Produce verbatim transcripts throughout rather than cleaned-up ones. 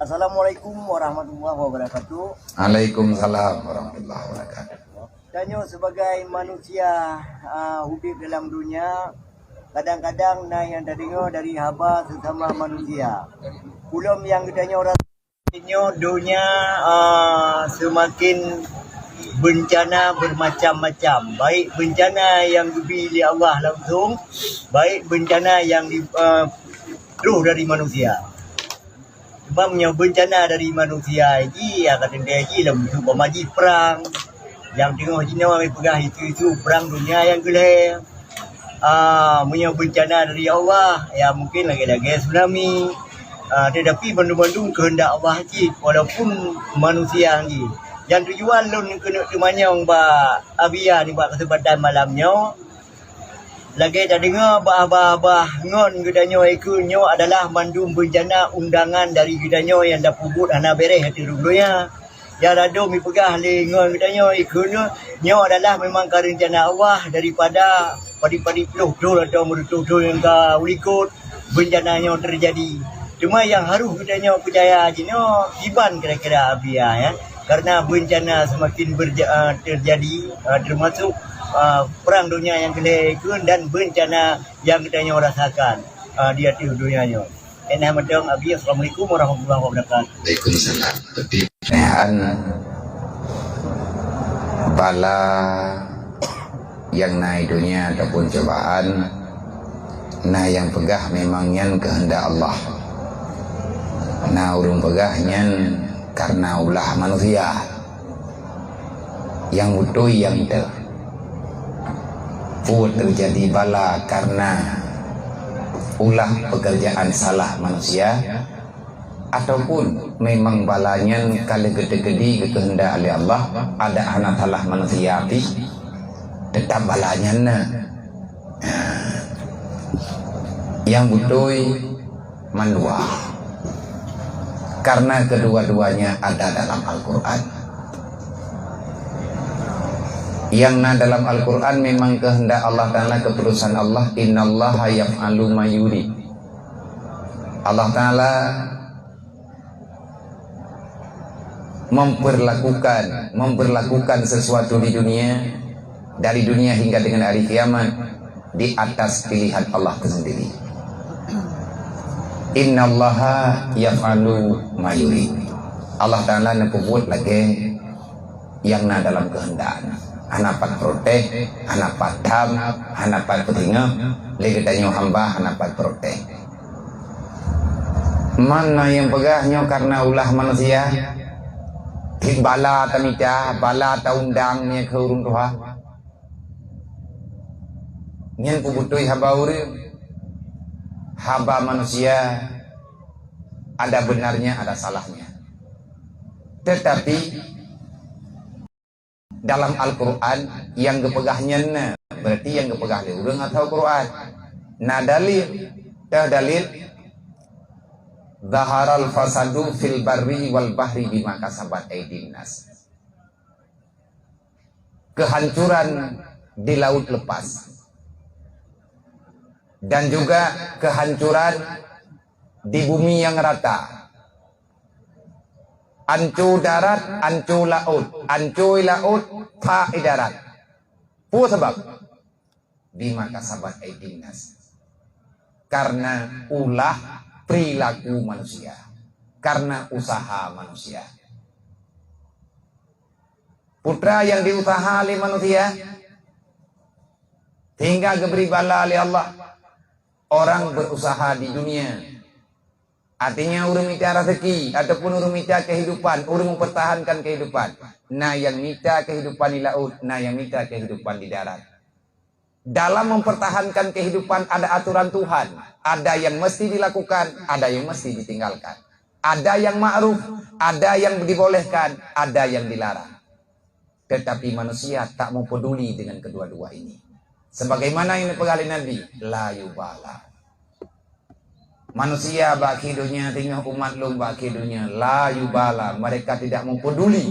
Assalamualaikum warahmatullahi wabarakatuh. Waalaikumsalam warahmatullahi wabarakatuh. Tanyoe sebagai manusia, ah, udeb dalam dunia, kadang-kadang na nyang tadeungoe dari haba sesama manusia. Ulôn nyang geutanyoe rasa nyoe donya, ah, seumaken beuncana beureumacam-macam, baik beuncana nyang geubi lé Allah langsong, baik beuncana nyang di, ah, troh dari manusia. Sebab meunyoe beuncana dari manusia jih, ya, ka teuntée jih lom, seumpama jih prang. Nyang teungoh jinoe peugah isu-isu prang dunia nyang keulhée. Ah, meunyoe beuncana dari Allah, ya, mungken lagée-lagée tsunami. Ah, tetapi bandum-bandum keuheundak Allah cit, walaupun manusia jih. Nyang tujuan lôn keuneuk teumanyong bak Abia nibak keuseumpatan malam nyoe, lagée tadeungoe bah-bah-bah ngon geutanyoe ikeu nyoe adalah mandum beuncana undangan dari geutanyoe nyang tapeubuet hana béréh ateueh ureuëng donya. Nyang ladôm jipeugah lé ngon geutanyoe ikeu nyoe, nyoe adalah memang ka reuncana Allah daripada padi-padi ploh thon atau meureutoh thon nyang ka u likot beuncana nyoe teujadi. Teuma nyang harôh geutanyoe peucaya jinoe kiban kira-kira Abia, ya. Karena beuncana seumaken berja-, eh, teujadi, eh, teumasok, eh, prang donya nyang keulhée kheun dan beuncana nyang geutanyoe rasakan, eh, di ateueh donya nyoe. Keunan mantong Abia, assalamualaikum warahmatullahi wabarakatuh. Waalaikumsalam. Tapi an bala nyang na i donya ataupun cobaan, na nyang peugah memang nyan keuheundak Allah. Na ureuëng peugah nyan karena ulah manusia. Nyang beutôi nyang teuh. Peue teujadi bala karena ulah pekerjaan salah manusia, ataupun memang bala nyan ka lheueh geuteukeudi geukeuheundak lé Allah, adak hana salah manusia pih, teutap bala nyan na. Nyang beutôi mandua. Karena kedua-duanya ada dalam Al-Quran. Yang na dalam Al-Quran memang kehendak Allah Ta'ala, keputusan Allah, "Innallaha yaf'alu ma yurid." Allah Ta'ala memperlakukan, memperlakukan sesuatu di dunia, dari dunia hingga dengan hari kiamat, di atas pilihan Allah itu sendiri. "Innallaha yaf'alu ma yurid." Allah Ta'ala neupeubuet lagée nyang na dalam keuheundak. Hana pat protes, hana pat tham, hana pat peutingah, lé geutanyoe hamba hana pat protes. Man na nyang peugah nyoe karena ulah manusia, bala tamita, bala taundang nyan keu ureuëng tuha. Nyan peubeutôi haba ureuëng, haba manusia ada benarnya, ada salahnya. Tetapi dalam Al-Quran nyang geupeugah nyan na, berarti nyang geupeugah lé ureuëng atau Quran. Na dalil, teuh dalil, "Zaharal fasadu fil barri wal bahri bima kasabat aidin nas." Kehancuran di laut lepas. Dan juga kehancuran di bumi yang rata. Anco darat, anco laôt, anco laôt, that i darat. Peue sabab? Bima kasabat aidin nas. Karena ulah perilaku manusia. Karena usaha manusia. Putra yang diusaha oleh manusia, sehingga diberi bala oleh Allah. Orang berusaha di dunia. Artinya, ureuëng mita rezeki ataupun ureuëng mita kehidupan, ureuëng mempertahankan kehidupan. Nah, yang mita kehidupan di laut, nah, yang mita kehidupan di darat. Dalam mempertahankan kehidupan ada aturan Tuhan. Ada yang mesti dilakukan, ada yang mesti ditinggalkan. Ada yang ma'ruf, ada yang dibolehkan, ada yang dilarang. Tetapi manusia tak mau peduli dengan kedua-dua ini. Sebagaimana yang dipeugah oleh Nabi, "La yubala." Manusia bak akhé donya, teungoh umat lôn bak akhé donya, la yubala, mereka tidak mau peduli,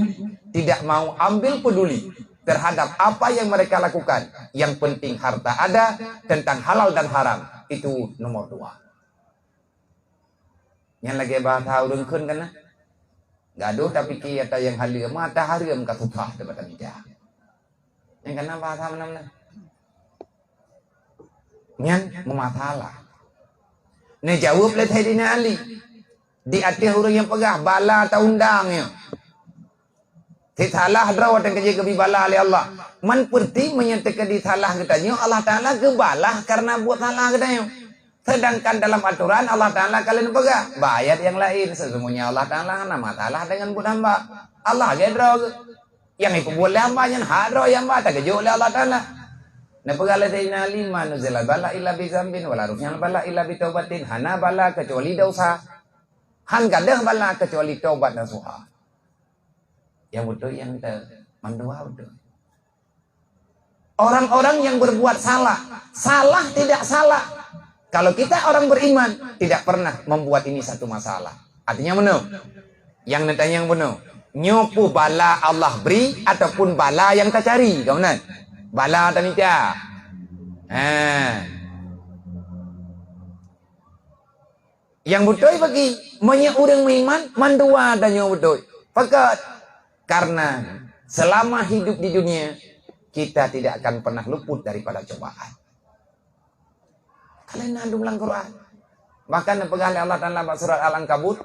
tidak mau ambil peduli terhadap apa yang mereka lakukan. Yang penting harta ada, tentang halal dan haram, itu nomor dua. Nyan lagée bahasa ureuëng kheun kan na. Gadoh tapike ata nyang haleue, mata hareuem ka susah teuma tamita. Nyang kana bahasa meunan-meunan. Nyan meumasalah. Neujaweueb lé Saidina Ali. Di ateueh ureuëng nyang peugah bala ta undang nyoe. Salah droe watée keujeuet geubi bala lé Allah. Man peureuti meunyoe teukeudi salah geutanyoe, Allah Taala geubalah kareuna buet salah geutanyoe. Seudangkan dalam atoran Allah Taala ka lheueh neupeugah, bak ayat nyang laén, sesungguhnya Allah Taala hana masalah deungon buet hamba. Allah lagée droe geuh. Nyang jipeubuet lé hamba nyan hak droe hamba, tageujok lé Allah Taala. Neupeugah lé Saidina Ali, "Ma nuzila bala illa bi zambin, wala rufi'al bala illa bi taubatin." Hana bala keucuali dosa. Han gadôh bala keucuali tobat nasuha. Nyang beutôi nyang te mandua beutôi. Orang-orang yang berbuat salah, salah tidak salah. Kalau kita orang beriman, tidak pernah membuat ini satu masalah. Artinya meunoe. Nyang neutanyong bunoe. Nyoe peue bala Allah bri ataupun bala nyang tacari? Ka meunan? Bala tamita. Ha. Nyang beutôi bagi, meunyoe ureuëng meuiman, mandua tanyoe beutôi. Pakon? Karena selama hidup di dunia, kita tidak akan pernah luput daripada cobaan. Kalian na dum lam Quran. Bahkan neupeugah lé Allah Taala bak surat Al-Ankabut,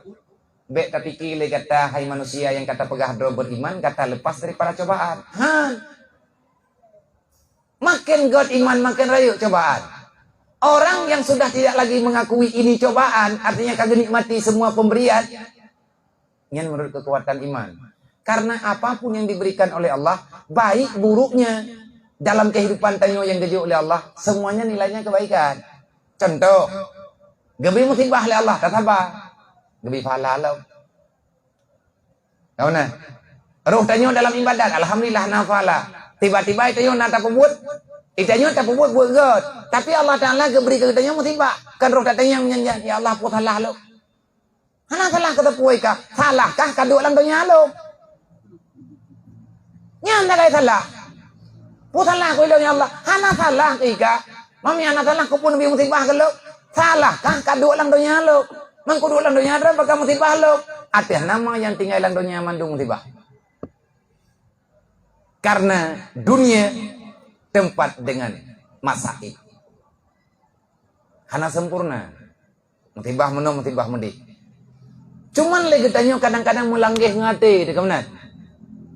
"Bék tapike lé gata, hai manusia nyang ka tapeugah droe beriman, gata lepas daripada cobaan." Han. Makin gét iman, makin rayeuk cobaan. Orang yang sudah tidak lagi mengakui ini cobaan, artinya ka geunikmati semua pemberian, nyan menurut kekuatan iman. Karena apapun yang diberikan oleh Allah, baik buruknya dalam kehidupan tanyoe nyang geujok lé Allah, semuanya nilainya kebaikan. Contoh, geubi musibah lé Allah, tasaba, geubi pahala lom. Ka meunan? Roh tanyoe dalam ibadat, alhamdulillah na pahala. Tiba-tiba tanyoe na tapeubuet, tanyoe tapeubuet buet gét. Tapi Allah Taala geubri keu tanyoe musibah. Kan roh tatanyong nyan, "Ya Allah, peue salah lôn?" Hana salah keu teupeu ka. Salah kah ka duek lam donya lôn? Nyan lagée salah. Peue salah keu ilôn, ya Allah? Hana salah keu ika. Mami hana salah keu peue neubi musibah keu lôn. Salah kah ka duek lam donya lôn? Man kuduek lam donya droe bak ka musibah lôn. Ateueh nama nyang tinggai lam donya mandum musibah. Karena dunia tempat dengan masaib. Hana sempurna. Musibah meunoe, musibah meudeh. Cuman lé geutanyoe kadang-kadang meulanggeh ngon até, teuka meunan.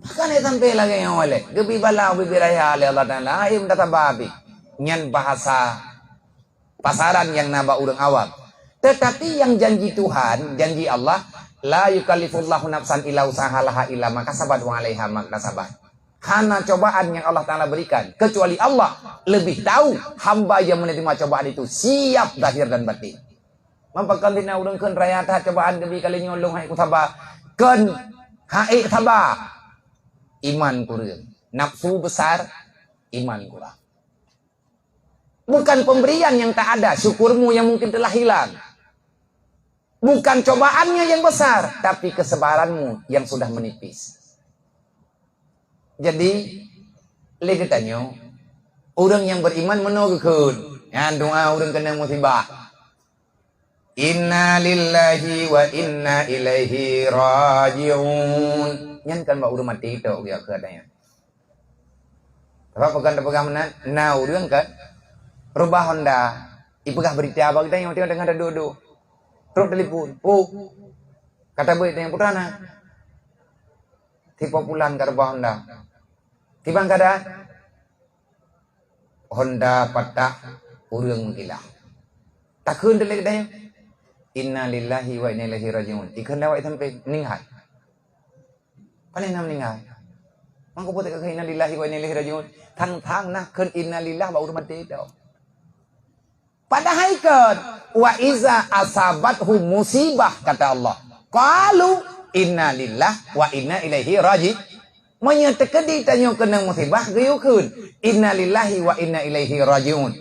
Bahkan sampai lagée nyoe lé, geubi bala, geubi raya lé Allah Taala, ai meutasaba pih. Nyan bahasa pasaran nyang na bak ureuëng awam. Tetapi nyang janji Tuhan, janji Allah, "La yukallifullahu nafsan illa wus'aha, laha illa ma kasabat wa 'alaiha maktasabat." Hana cobaan nyang Allah Taala berikan, kecuali Allah lebih tahu hamba yang menerima cobaan itu siap zahir dan batin. Maka kon tina ureuëng kheun raya that cobaan geubi kali nyoe lôn hai kusaba. Kon hai saba. Iman kureueng. Nafsu besar, iman kurang. Bukan pemberian yang tak ada, syukurmu yang mungkin telah hilang. Bukan cobaannya yang besar, tapi kesabaranmu yang sudah menipis. Jadi, lé geutanyoe, ureuëng nyang beriman meunoe geukheun, nyan doa ureuëng keunong musibah. "Inna lillahi wa inna ilaihi raji'un." Nyan kan bak ureuëng maté tok geukheun nyan. Sabab pakon tapeugah meunan, na ureuëng kan reubah honda, ipeugah beurita bak geutanyoe, teuka teungoh taduek-duek. Trok telepon, "Oh, ka tabeuet tanyoe putra na." Tiep pulan ka reubah honda. Tiban keadaan honda patah, ureuëng meukilah. Takheun teulek geutanyoe, "Inna lillahi wa inna ilaihi raji'un." Ikheun lewat sampéng, meuninggai. Paléng na meuninggai. Mangko peue takheun inna lillahi wa inna ilaihi raji'un? Thang-thang na kheun inna lillah bak ureuëng maté teuh. Padahai kan, "Wa iza asabathum musibah," kata Allah, "qalu inna lillah wa inna ilaihi raji." Meunyoe teukeudi tanyoe keunong musibah, geuyue kheun, "Inna lillahi wa inna ilaihi raji'un."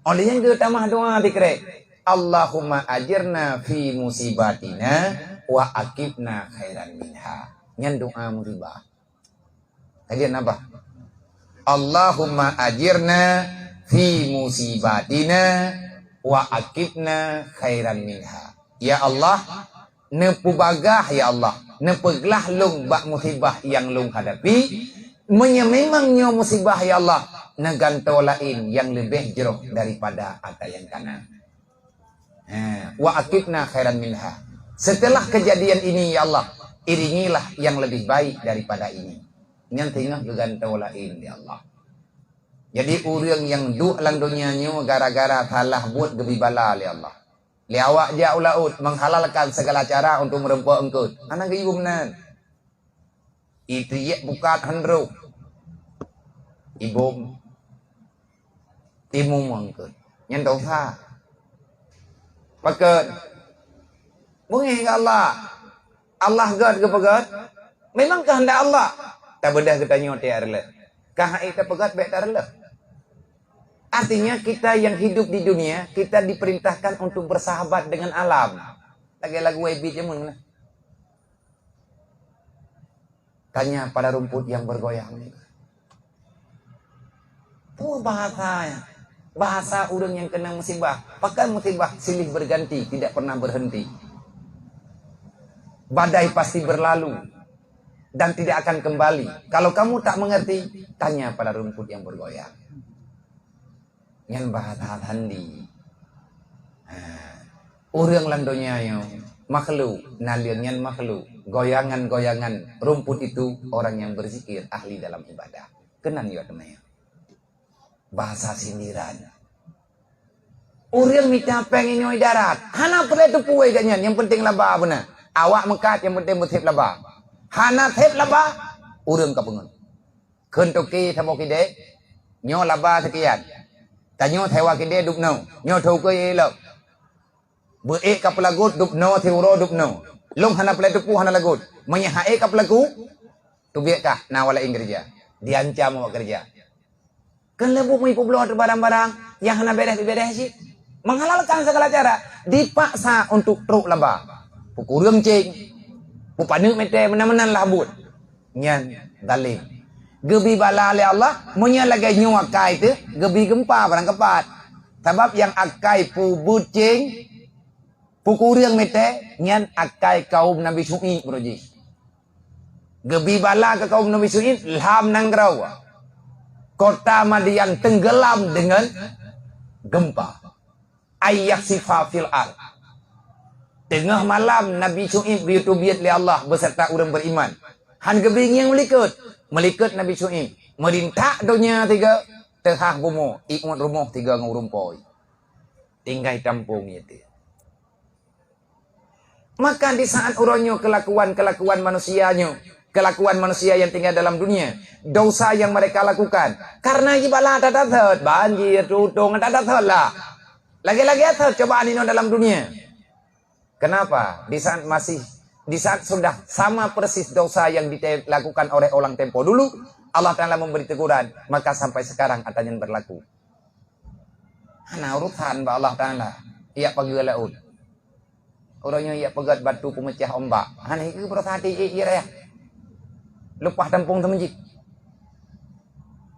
Óh lheueh nyan geutamah doa sikrek, "Allahumma ajirna fi musibatina wa aqibna khairan minha." Nyan doa musibah. Kajian apa? "Allahumma ajirna fi musibatina wa aqibna khairan minha." Ya Allah, Neupeubagaih, ya Allah, neupeuglah lôn bak musibah nyang lôn hadapi. Meunyoe memang nyoe musibah, ya Allah, neugantoe laén nyang leubeh jroh daripada ata nyang kana. Ha, wa aqibna khairan minha. Setelah kejadian ini, ya Allah, iringilah yang lebih baik daripada ini. Nyan teungoh geugantoe laén, ya Allah. Jadi, ureuëng nyang duek lam donya nyoe gara-gara salah buet geubi bala lé Allah. Lé awak jak u laôt menghalalkan segala cara untuk meureumpok eungkôt. Hana geuyue meunan. Iteubiet pukat handroh. Ibom. Timu meungkôt. Nyan dosa. Pakon? Beungéh keu Allah. Allah gét geupeugét. Memang keuheundak Allah. Tabeudôh geutanyoe tiek reuloh. Ka hai tapeugét bék tareuloh. Artinya, kita yang hidup di dunia, kita diperintahkan untuk bersahabat dengan alam. Lagée lagu Wai Bit jameun na. Tanya pada rumput yang bergoyang. Peue bahasa nyan? Bahasa ureuëng nyang keunong musibah. Pakon musibah silih berganti, tidak pernah berhenti. Badai pasti berlalu dan tidak akan kembali. Kalau kamu tak mengerti, tanya pada rumput yang bergoyang. Nyan bahasa sandi. Ha. Ureuëng lam donya nyoe makhluk, naleueng nyan makhluk. Goyangan-goyangan rumput itu orang yang berzikir, ahli dalam ibadah. Keunan yue teumé. Bahasa sindiran. Ureuëng mita péng inyoe darat, hana peureulée teupeu gobnyan, nyang penting laba beuna. Awak meukat, nyang penting beuseb laba. Hana seb laba, ureuëng ka peungon. Kheun toke saboh keudè, nyoe laba seukian. Tanyoe sewa keudè dub noe, nyoe toke ilok. Beu ék ka peulagut dub noe, siuroe dub noe. Lôn hana peureulée teupeu, hana lagut. Meunyoe han ék ka peulaku, teubiet kah na awak laén keureuja. Diancam awak keureuja. Kheun lé buet meupubloe barang-barang nyang hana béréh-béréh cit. Menghalalkan segala cara, dipaksa untuk trok laba. Peukureueng céng, peupaneuk metée, meunan-meunan lah buet. Nyan zalim. Geubi bala lé Allah, meunyoe lagée nyoe akai teuh, geubi geumpa barang keupat. Sabab nyang akai peubeuet céng, peukureueng metée, nyan akai kaum Nabi Syu'aib uroe jih. Geubi bala keu kaum Nabi Syu'aib lam nanggroe. Kota Madian tenggelam dengan gempa. Ay yakhsifa fil ard. Teungoh malam Nabi Syu'aib geuyue teubiet lé Allah beserta ureuëng beriman. Han geubi ngieng meulikot. Meulikot Nabi Syu'aib. Meurintak donya tiga, teuhah bumoe, ié rumoh tiga ngon ureuëng poi. Tinggai tampong ié teuh. Maka di saat uroe nyoe kelakuan-kelakuan manusia nyoe, kelakuan manusia yang tinggal dalam dunia, dosa yang mereka lakukan, karena ié bala that-that thot, banjir, tutong, that-that thot lah. Lagée-lagée thot cobaan inoe dalam dunia. Kenapa? Di saat masih, di saat sudah sama persis dosa yang dilakukan oleh orang tempo dulu, Allah Ta'ala memberi teguran, maka sampai sekarang ata nyan berlaku. Hana urusan bak Allah Ta'ala. Ié pageue laôt. Uroe nyoe ié peugét batu peumeucah ombak. Hana ikeu beurasa hati ié, ié raya. Leupah tampong teumeujik.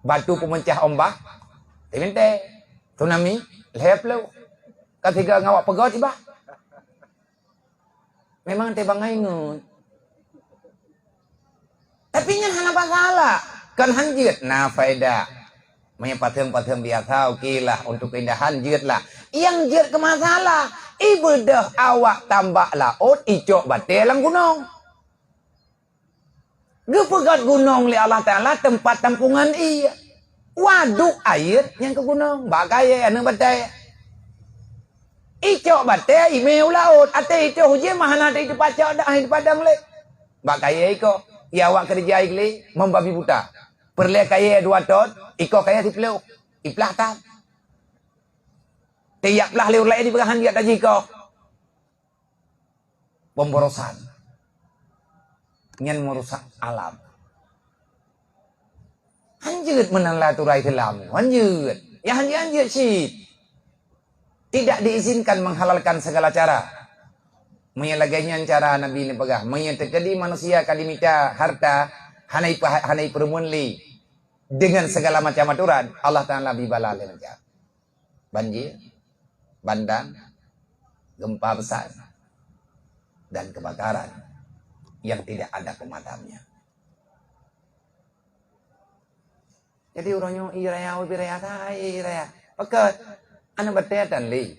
Batu peumeucah ombak. Teuminta. Tsunami. Lhée plôh. Ka tiga ngawak peugét ibah. Memang teubangai ngon. Tapi nyan hana masalah. Kan han jeuet na faedah. Meunyoe patheung-patheung biasa, oke lah. Untuk keindahan, jeuet lah. Nyang jeuet keu masalah, ibeudôh awak tambak laôt, icok batée lam gunong. Geupeugét gunong lé Allah Ta'ala teumpat tampungan ié. Waduk aiet nyang keu gunong, bak kayée aneuëk batée. Icok batée imé u laôt, até itoh ujée mah hana teupat cok dah, hana teupat dang lé. Bak kayée ikoh, ya awak keureuja iglé, membabi buta. Peureulée kayée dua ton, ikoh kayée siplôh, iplah tan. Tiyak plah lé ureuëng laén ipeugah han jeuet tajih ikoh. Pemborosan. Nyan merusak alam. Han jeuet meunan lé aturan Islam. Han jeuet. Ya han jeuet, han jeuet cit. Tidak diizinkan menghalalkan segala cara. Meunyoe lagée nyan cara Nabi neupeugah, meunyoe teukeudi manusia ka dimita harta, hana ipa-, hana ipeureumeun lé dengan segala macam aturan, Allah Ta'ala bi bala lé macam. Banjir, bandang, gempa besar. dan kebakaran yang tidak ada pemadamnya. Jadi uroe nyoe ie raya, ubé raya, sa ie raya. Pakon? Aneuk batée tan lé.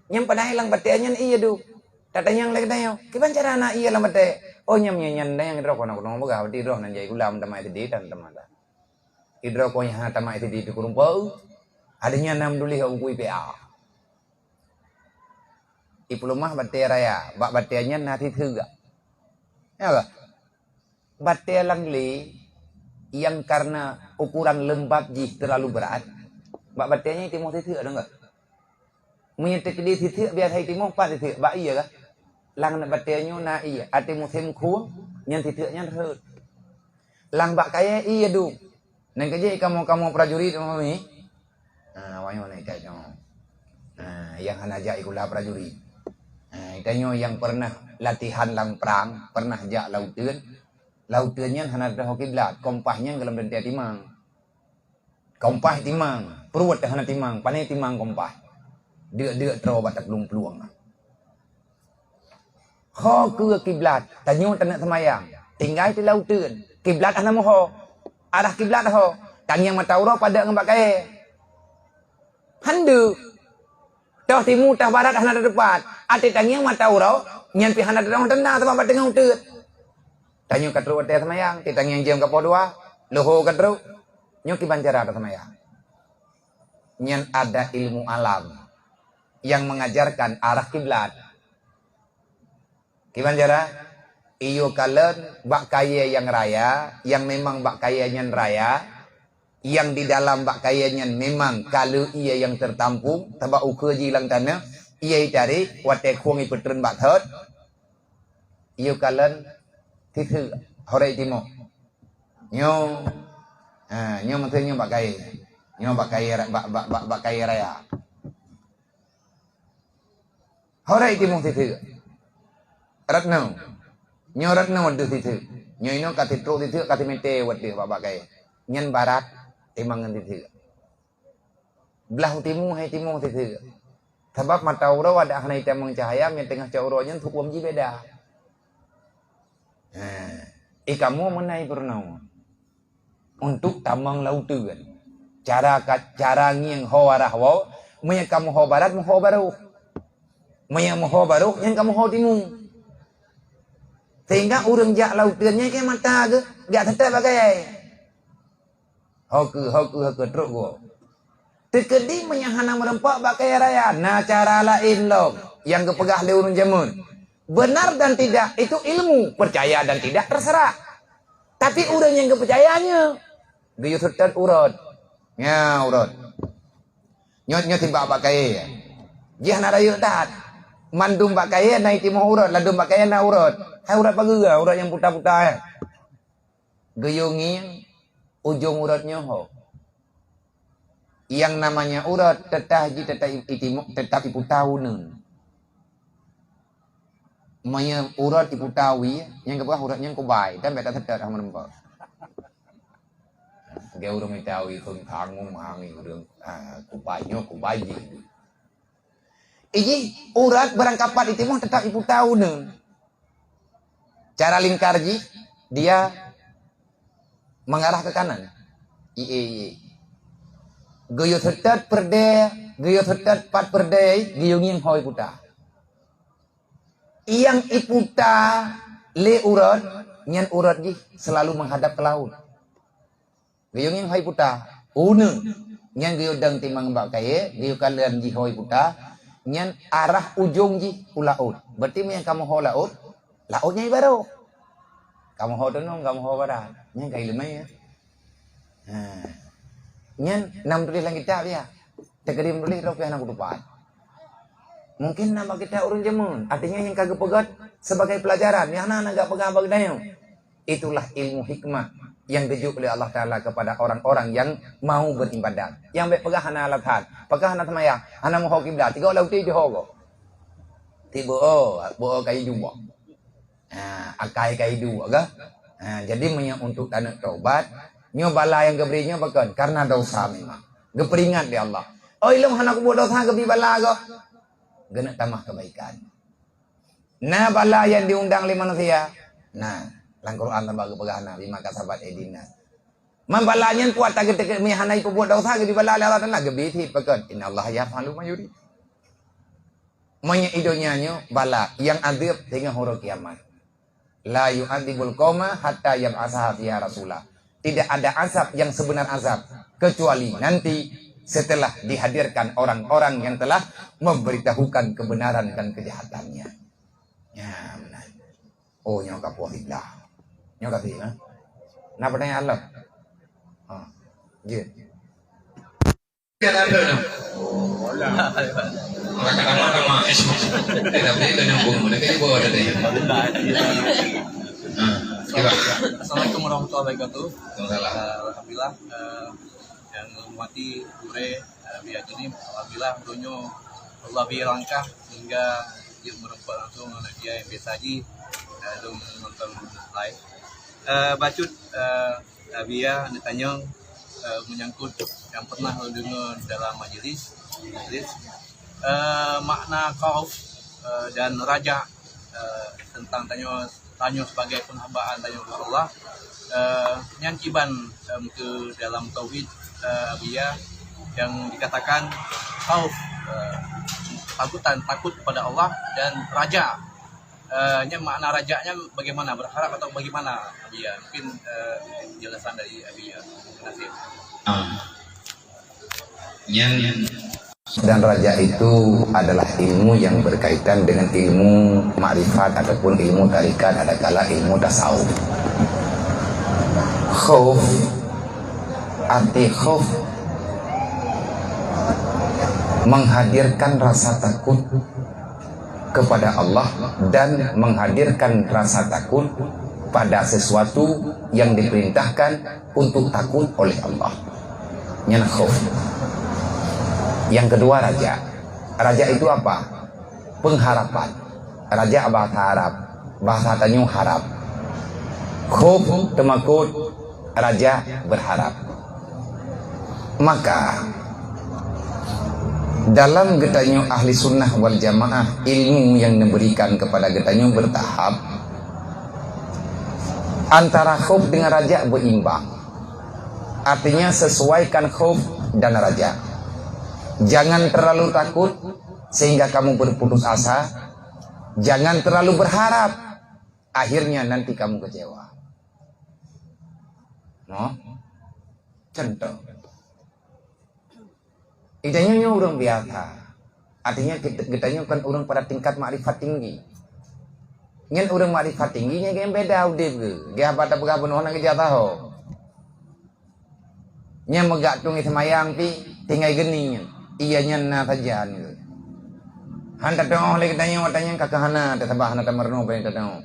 Nyang padahai lam batée nyan ie duek. Tatanyong lé geutanyoe, "Kiban cara na ie lam batée?" "Oh, nyam nyan, nyan nyang droe keunoe-keunoe beugah, berarti droe nan jai gulam tamai sideh tan teumata." Idroe keuh nyang hana tamai sideh di kureueng peu. Ada nyan nam tuléh bak buku I P A. Ipeuleumah batée raya, bak batée nyan na siseuk. Ya kah? Batée lam glé nyang karena ukuran leumbab jih terlalu berat, bak batée nyan itimoh siseuk, deungoe. Meunyoe teukeudi siseuk biasa itimoh, pat siseuk, bak ie kah? Lam batée nyoe na ie, até musém khueng, nyan siseuk nyan rhot. Lam bak kayée ie duek. Nyan keuh jih kamoe-kamoe prajurit, kamoe ni. Ha, awak nyoe na ikat nyoe. Ha, nyang hana jak sikula prajurit. Ha, geutanyoe nyang pernah latihan lam prang, pernah jak lam uteuen. Lam uteuen nyan hana teuho kiblat, kompas nyan goh lom teuntée timang. Kompas timang, pruet hana timang, pané timang kompas. Deuk-deuk troe bak taplueng-plueng. Ho keu kiblat, tanyoe taneuk seumayang. Tinggai di lam uteuen. Kiblat hana meuho. Arah kiblat ho. Tangieng mata uroe padub ngon bak kayée. Hana deuk. Toh timu, toh barat hana teupat. Até tangieng mata uroe, nyan pih hana teudoh tanda sabab bak teungoh uteuen. Tanyoe ka trok watée seumayang, di tangieng jeuem ka poh dua, leuho ka trok. Nyoe kiban cara taseumayang. Nyan ada ilmu alam yang mengajarkan arah kiblat. Kiban cara? Iyue kalon bak kayée nyang raya, nyang memang bak kayée nyan raya, nyang di dalam bak kayée nyan memang ka le ie nyang tertampung, sabab ukeue jih lam tanoh, ie itarek, watée khueng ipeutreun bak thot, iyue kalon siseuk, horé timoh. Nyoe, ha, nyoe maksud nyoe bak kayée. Nyoe bak kayée ra-, bak, bak, bak, bak kayée raya. Horé timoh siseuk. Ratna. Nyoe ratna deuh siseuk. Nyoe inoe ka sitrok siseuk, ka simete watée bak, bak kayée. Nyan barat timang ngon siseuk. Blah u timu hai timoh siseuk. Sabab mata uroe adak hana itamong cahya, nyang teungoh cot uroe nyan huköm jih beda. Ha, i kamoe meunan peurunoe. Untuk tamong lam uteuen. Cara ka, cara ngieng ho arah woe, meunyoe kamoe ho barat, meuho baroh. Meunyoe meuho baroh, nyan kamoe ho timu. Sehingga ureuëng jak lam uteuen nyan keu mata geuh, jak seutôt bak kayée. Ho keu, ho keu, ho keu, trok goe. Teukeudi meunyoe hana meureumpok bak kayée raya, na cara laén lom nyang geupeugah lé ureuëng jameun. Benar dan tidak itu ilmu, percaya dan tidak terserah. Tapi ureuëng nyang geupeucaya nyoe, geuyue seutôt uroe. Nya uroe. Nyoe, nyoe sibak bak kayée. Jih hana rayeuk that. Mandum bak kayée na itimoh uroe, ladum bak kayée na uroe. Hai uroe pageue, uroe nyang puta-puta, eh. Geuyue ngieng ujong uroe nyoe ho. Nyang namanya uroe teutap jih teutap i-, itimo-, teutap iputa uneuen. Meunyoe uroe iputa wie, nyang geupeugah uroe nyan kubai, dan beta seutôt hana meureumpok. Geu ureuëng mita wie keu tanggung hangi ureuëng, ah, kubai nyoe kubai jih. Iji uroe barangkapat itimoh teutap iputa uneuen. Cara lingkar jih, dia mengarah ke kanan. Ié, ié. Geuyue seutôt peureudée, geuyue seutôt pat peureudée, geuyue ngieng ho iputa. Nyang iputa lé uroe, nyan uroe jih selalu menghadap ke laut. Geuyue ngieng ho iputa, uneuen. Nyan geuyue dong timang bak kayée, geuyue kalon jih ho iputa, nyan arah ujong jih u laôt. Berarti meunyoe kamoe ho laôt, laôt nyan ibaroh. Kamoe ho tunong, kamoe ho barat. Nyan ka ileumé, ya. Ha. Nyan na meutuléh lam kitab, ya. Teukeudi meutuléh droe pih hana kutupat. Mungkin na bak kitab ureuëng jameun, artinya nyang ka geupeugét sebagai pelajaran, nyang hana, hana geupeugah bak geutanyoe. Itulah ilmu hikmah yang geujok oleh Allah Taala kepada orang-orang yang mau beribadat. Nyang bék peugah hana alasan, peugah hana seumayang, hana meuho kiblat, tiga ulah uti jih ho goe. Tiba, oh, beu kayu jumbo. Ha, akai ka iduek kah? Ha, jadi meunyoe untuk taneuk tobat, nyoe bala nyang geubri nyoe pakon? Karena dosa memang. Geupeuringat lé Allah. Oi, lôn hana kubuet dosa, geubri bala goe. Geuneuk tamah kebaikan. Na bala nyang diundang lé manusia? Na, lam Quran teuba geupeugah na, "Bima kasabat aidin nas." Man bala nyan peue ata geuteuk meuhana ipeubuet desya geubri bala lé Allah Taala, geubri cit, pakon, "Innallaha yaf'alu ma yurid." Meunyoe i donya nyoe bala nyang adeueb teungoh uroe kiamat. "La yu'adzibul qauma hatta yab'atsa fiha rasula." Tidak ada azab yang sebenar azab kecuali nanti setelah dihadirkan orang-orang yang telah memberitahukan kebenaran dan kejahatannya. Ya, benar. Oh, nyoe ka poh siblaih. Nyoe ka siblaih. Na peutanyaan lom? Ha. Jeuet. Assalamualaikum warahmatullahi wabarakatuh. Waalaikumsalam. Eh, alhamdulillah, eh, nyang hormati gurée, eh, biar ini, alhamdulillah, donya Allah beri langkah sehingga dia merumpok langsung anak dia yang biasa haji, eh, lôn nonton live. Eh, bacut, eh, Abia neutanyong, eh, menyangkut yang pernah lôn deungoe dalam majlis, majlis, eh, makna khauf, eh, dan raja, eh, tentang tanyoe, tanyoe sebagai penghambaan tanyoe keu Allah. Eh, nyan kiban, eh, ke dalam tauhid, eh, Abia yang dikatakan khauf, eh, takutan, takut kepada Allah, dan raja. Eh, nyan makna raja nyan bagaimana? Berharap atau bagaimana, Abia? Mungkin, eh, penjelasan dari Abia. Terima kasih. Ah. Nyan. Dan raja itu adalah ilmu yang berkaitan dengan ilmu makrifat ataupun ilmu tarikat, adakala ilmu tasawuf. Khauf, arti khauf menghadirkan rasa takut kepada Allah dan menghadirkan rasa takut pada sesuatu yang diperintahkan untuk takut oleh Allah. Nyan khauf. Yang kedua, raja. Raja itu apa? Pengharapan. Raja bahasa Arab. Bahasa tanyoe harap. Khauf, teumakot, raja berharap. Maka, dalam geutanyoe ahli sunnah wal jamaah, ilmu yang diberikan kepada geutanyoe bertahap, antara khauf dengan raja berimbang. Artinya, sesuaikan khauf dan raja. Jangan terlalu takut sehingga kamu berputus asa. Jangan terlalu berharap, akhirnya nanti kamu kecewa. No? Contoh. Geutanyoe nyoe ureuëng biasa. Artinya, geutanyoe kan ureuëng pada tingkat makrifat tinggi. Nyan ureuëng makrifat tinggi nyan geuh beda udeb geuh. Geuh haba tapeugah bunoe na geujak taho. Nyan meugak tueng seumayang pih tinggai geuning nyan. Iya nyan na sajan geuh. Han tateuoh lé geutanyoe watée nyan ka keuh hana, teusabab hana tameurunoe bak geutanyoe.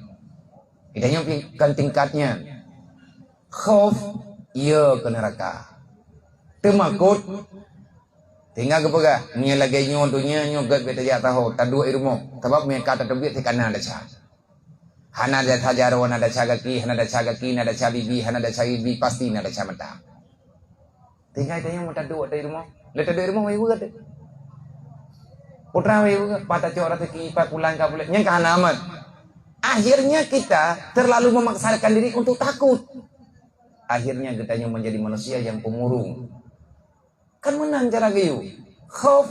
Geutanyoe pih kan tingkat nyan. Khauf, iya keu neuraka. Teumakot, tinggai geupeugah, meunyoe lagée nyoe donya nyoe gét bèk tajak taho, taduek i rumoh. Sabab meunyoe ka tateubiet, ka na desya. Hana desya jaroe, na desya gaki, hana desya gaki, na desya bibi, hana desya bibi, pasti na desya mata. Tinggai tanyoe meuta duek di rumoh. Lé taduek di rumoh, wéeh weuet. Putra wéeh weuet, pat tacok raseuki, pat pulang ka puléh. Nyang ka hana aman. Akhirnya kita terlalu memaksakan diri untuk takut. Akhirnya geutanyoe menjadi manusia yang pemurung. Kan meunan cara geuyue. Khauf,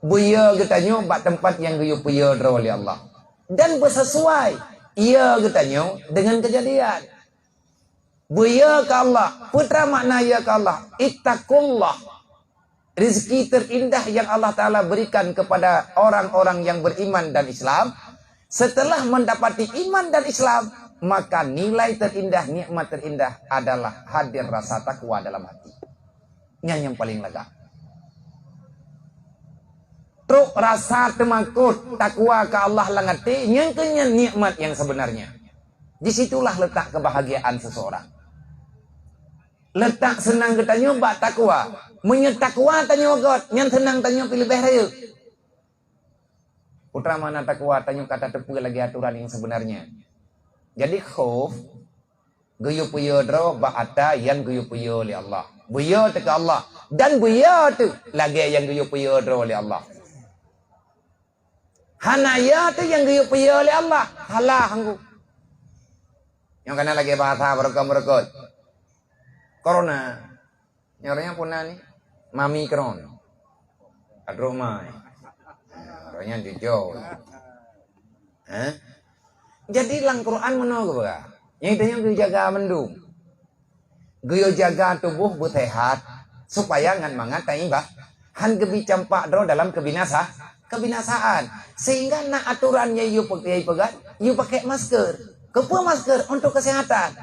beuyo geutanyoe bak teumpat nyang geuyue peuyo droe lé Allah. Dan beusesuai, iya geutanyoe dengan keujadian. Beuyo keu Allah. Peue teuma makna yo keu Allah? Ittaqullah. Rizki terindah yang Allah Taala berikan kepada orang-orang yang beriman dan Islam. Setelah mendapati iman dan Islam, maka nilai terindah, nikmat terindah adalah hadir rasa takwa dalam hati. Nyan nyang paleng lagak. Trok rasa teumakot, takwa keu Allah lam até, nyan keuh nyan nikmat nyang sebenarnya. Di situlah letak kebahagiaan seseorang. Letak seunang geutanyoe bak takwa. Meunyoe takwa tanyoe göt, nyan seunang tanyoe pih leubeh rayeuk. Peue teuma makna takwa, tanyoe ka tateupeue lagée atoran nyang sebenarnya. Jadi, khauf, geuyue peuyo droe bak ata nyang geuyue peuyo lé Allah. Beuyo teuh keu Allah. Dan beuyo teuh lagée nyang geuyue peuyo droe lé Allah. Hana ya tu nyang geuyue peue lé Allah. Salah anggô. Nyang kana lagée bahasa beureukat-beureukat. Corona. Nyang ureuëng nyan puna ni, mamikron. Adroh mai. Ureuëng nyan jujur. Hah? Jadi lam Quran meunoe geupeugah. Nyang tanyoe geujaga mandum. Geuyue jaga tuboh beuseuhat supaya ngat mangat taibah, han geubi campak droe dalam kebinasa, kebinasaan. Sehingga na aturan nyang yue pe-, yue peugah, yue pakai masker. Keupeue masker? Untuk kesehatan.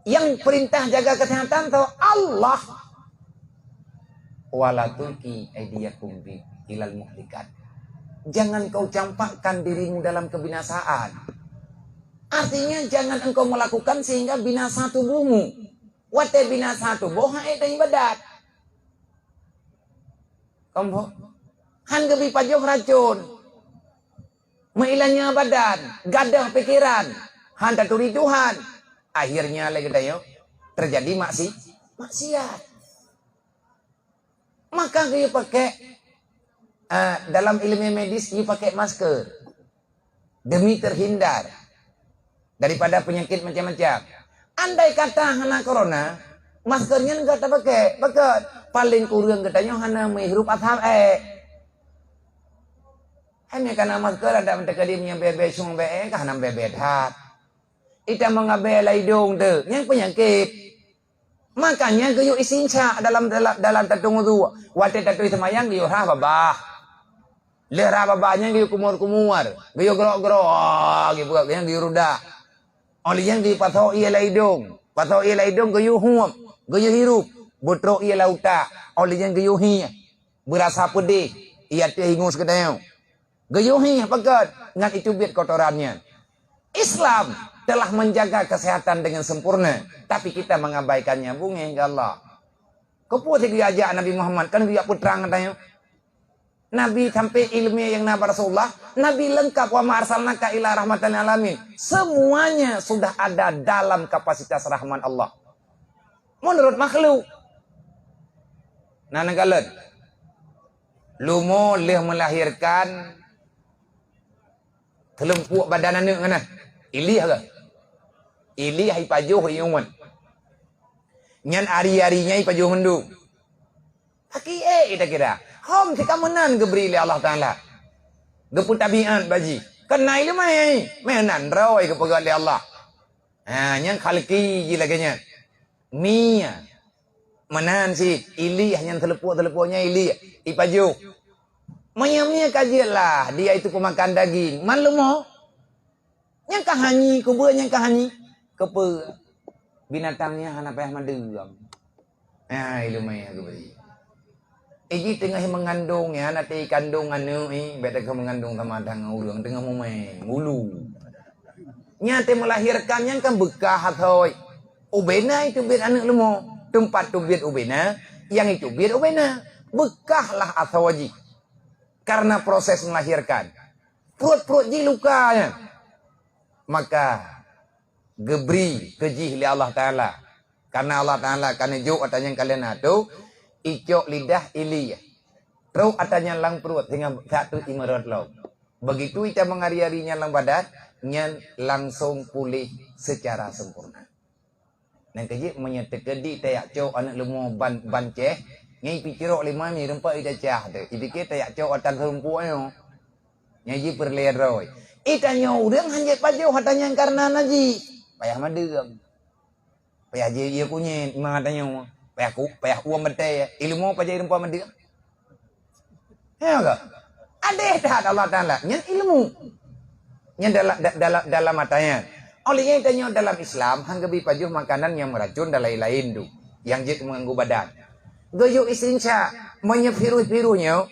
Yang perintah jaga kesehatan tu Allah. Wala tulki aidiyakum bi ilal muhlikat. Jangan kau campakkan dirimu dalam kebinasaan. Artinya jangan engkau melakukan sehingga binasa tubuhmu. Watée binasa tuboh hai dan ibadat. Kombo. Han geubi pajoh racun. Meuilanya badan, gadoh pikiran, han taturi Tuhan. Akhirnya lé geutanyoe terjadi maksi, maksiat. Maka geuyue pakai, eh, dalam ilmu medis geuyue pakai masker demi terhindar daripada penyakit macam-macam. Andai kata hana corona, masker nyan gata pakai, pakai paling kurang geutanyoe hana meuhirup asap ék. Hai meukanan masker ada meuteukadi meunyoe bèe-bèe sung bèe ka hana bèe-bèe that. Ita meungabèe lam idong teuh, nyan peunyakét. Makanya geuyue istinja dalam, dalam, dalam tateueng udhu. Watèe taturi seumayang geuyue rhah babah. Lheueh rhah babah nyan geuyue kumur-kumur, geuyue grok-grok, ah, geuyue peugah nyan geuyue rudak. Óh lheueh nyan geuyue pasoe ié lam idong. Pasoe ié lam idong geuyue huep, geuyue hirup. Beutrok ié lam utak. Óh lheueh nyan geuyue hieh. Beurasa peudeh, ié ateueh ingus geutanyoe. Geuyue hieh peugét ngon itu biet kotoran nyan. Islam telah menjaga kesehatan dengan sempurna, tapi kita mengabaikannya, beungéh keu Allah. Keupeue si geuyue ajak Nabi Muhammad, kan geuyue peutrang geutanyoe. Nabi sampai ilmu nyang na bak Rasulullah, Nabi lengkap, "Wa ma arsalnaka illa rahmatan lil alamin." Semuanya sudah ada dalam kapasitas rahmat Allah. Menurut makhluk. Nah, neukalon. Leumo lheueh melahirkan, teuleumpuk badan aneuk ngon na. Ilih ka. Ilih ipajoh ié ngon. Nyan ari-ari nyan ipajoh mandum. Aki ék ita kira. Hom si ka meunan geubri lé Allah Taala. Geupeu tabiat bak jih. Keunan ilmu meunan droe geupeugah lé Allah. Ha, nyang khalqi jih lagèe nyan. Mie. Meunan cit, ilih nyan teuleupok-teuleupok nyan ilih, ipajoh. Meunyoe mie ka jeuet lah, dia itu pemakan daging, man leumo. Nyang ka hanyi, kubeue nyang ka hanyi. Keupeue? Binatang nyan hana payah madeueng. Ah, ilumé aku beri. Iji teungoh meungandong nyan, até ikandong aneuk, eh, bèk teungoh meungandong sama ngon ureueng, teungoh mumé, bulu. Nyan até melahirkan nyan kan beukah asoe. Ubena itu biet aneuk leumo. Teumpat teubiet ubena, nyang itu biet ubena. Beukahlah asoe jih. Karena proses melahirkan. Pruet-pruet jih luka nyan. Maka geubri keu jih lé Allah Taala. Karena Allah Taala ka neujok ata nyang ka lheueh na tu, icok lidah ilih. Trok ata nyan lam pruet singoh satu imeurot lom. Begitu ita meungari-ari nyan lam badan, nyan langsung puléh secara sempurna. Nyan keuh jeuet meunyoe teukeudi tajak cok aneuk leumo ban, ban ceh, nyan ipicirok lé mami rumpok ita cah tu. Ipike tajak cok ata seurumpok nyoe. Nyan jih peureulèe droe. Ita nyoe ureueng hanjeuet pajoh ata nyan kareuna najih. Payah madeueng. Payah jih ié kunyét, ma tanyoe. Payah ku, payah uem batèe. Ilmu pajoh rumpok madeueng. Ya ke? Adeh that Allah Taala. Nyan ilmu. Nyan dalam, da-, dalam, dalam mata nyan. Oleh nyan tanyoe dalam Islam, han geubi pajoh makanan nyang meuracon dan lain-lain tu. Nyang jeuet meuganggu badan. Geuyue istinja, meunyoe virus-virus nyoe,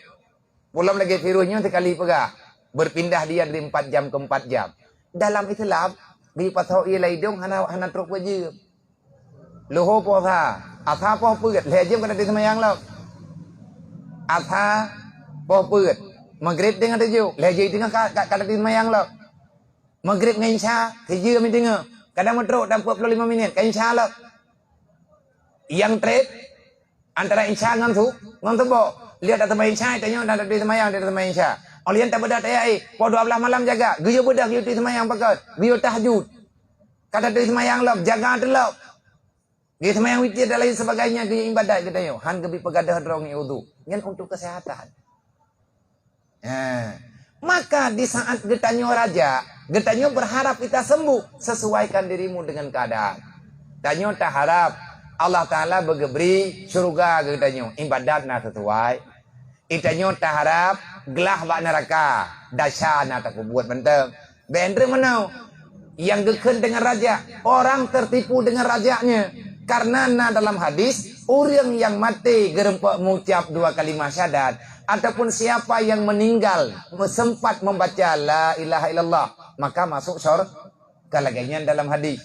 Pulom lagèe virus nyoe sikali peugah, berpindah dia dari empat jam ke empat jam. Dalam Islam, di pasoe ié lam idong hana, hana trok peuet jeuem. Luho poh sa, asa poh peuet, lhèe jeuem ka tateueng seumayang lom. Asa poh peuet, Maghrib teungoh tujoh, lhèe jeuem teungoh ka, ka, ka tateueng seumayang lom. Maghrib ngon Isya, sijeuem teungoh, kadang meutrok dan empat puluh lima minit, ka Isya lom. Nyang trép, Antara Isya ngon su-, ngon suboh. Lheueh taseumayang Isya, tanyoe dan tateueng seumayang, tateueng seumayang Isya. Óh lheueh nyan tabeudôh tayue, poh dua blaih malam jaga, geuyue beudôh geuyue teuh seumayang pakat, geuyue tahajud. Ka tateuh seumayang lom, jaga teulom. Geuyue seumayang witir dan lain sebagainya, geuyue ibadat geutanyoe, han geubri peugadôh droe ngon udhu. Nyan untuk kesehatan. Ha. Maka di saat geutanyoe raja, geutanyoe berharap kita sembuh, sesuaikan dirimu dengan keadaan. Tanyoe taharap Allah Taala beugeubri syeuruga geutanyoe, ibadat na sesuai. Geutanyoe taharap glah bak neuraka, desya na tapeubuet mantong. Bèk treuk meunoe. Nyang geukheun deungon raja, orang tertipu dengan rajanya. Karena na dalam hadis, ureueng nyang maté geureumpok mengucap dua kalimah syahadat, ataupun siapa yang meninggal sempat membaca la ilaha illallah, maka masuk syurga. Lagèe nyan dalam hadis.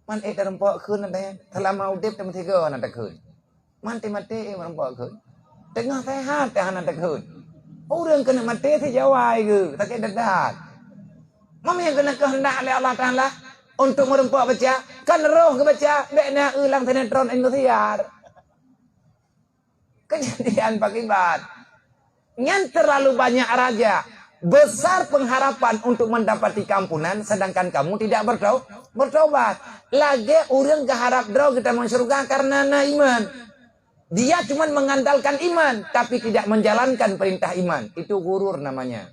Man ék tarumpok kheun, selama udép tameusigoe hana takheun. Man maté-maté ék meurumpok kheun. Teungoh seuhat hana takheun. Ureueng keuneuk maté sijawai geuh, sakét that-that. Meunyoe keuneuk keuheundak lé Allah Taala untuk meurumpok baca, kan roh geubaca, bèk na eu lam sinetron Indosiar. Kejadian pakibat. Nyan terlalu banyak raja. Besar pengharapan untuk mendapati keampunan, sedangkan kamu tidak bertau-, bertobat. Lagèe ureueng geuharap droe geutamong syeuruga karena na iman. Dia cuma mengandalkan iman, tapi tidak menjalankan perintah iman. Itu ghurur namanya.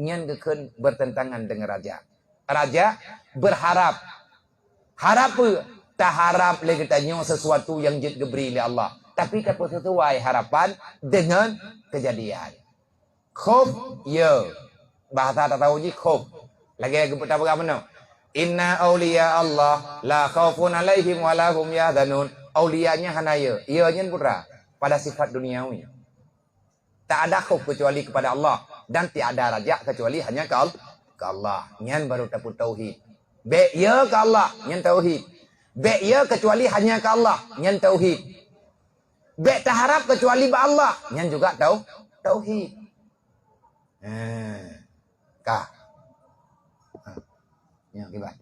Nyan geukheun bertentangan dengan raja. Raja berharap. Harap peue? Taharap lé geutanyoe sesuatu nyang jeuet geubri lé Allah. Tapi tapeuseusuai harapan deungon keujadian. Khof, ya. Bahasa tatau jih khof. Lagèe geupeugah meunoe. Inna auliya Allah la khaufun alaihim wa la hum yahzanun. Aulia nyan hana ya. Ya nyan peue? Pada sifat duniawi. Tak ada khof kecuali kepada Allah dan tiada raja kecuali hanya ke Al-, ke Allah. Nyan baru tapeue tauhid. Bèk ya ke Allah, nyan tauhid. Bèk ya kecuali hanya ke Allah, nyan tauhid. Bèk taharap kecuali bak Allah, nyan juga tau-, tauhid. Ha. Ka. Ha. Nyan akibat.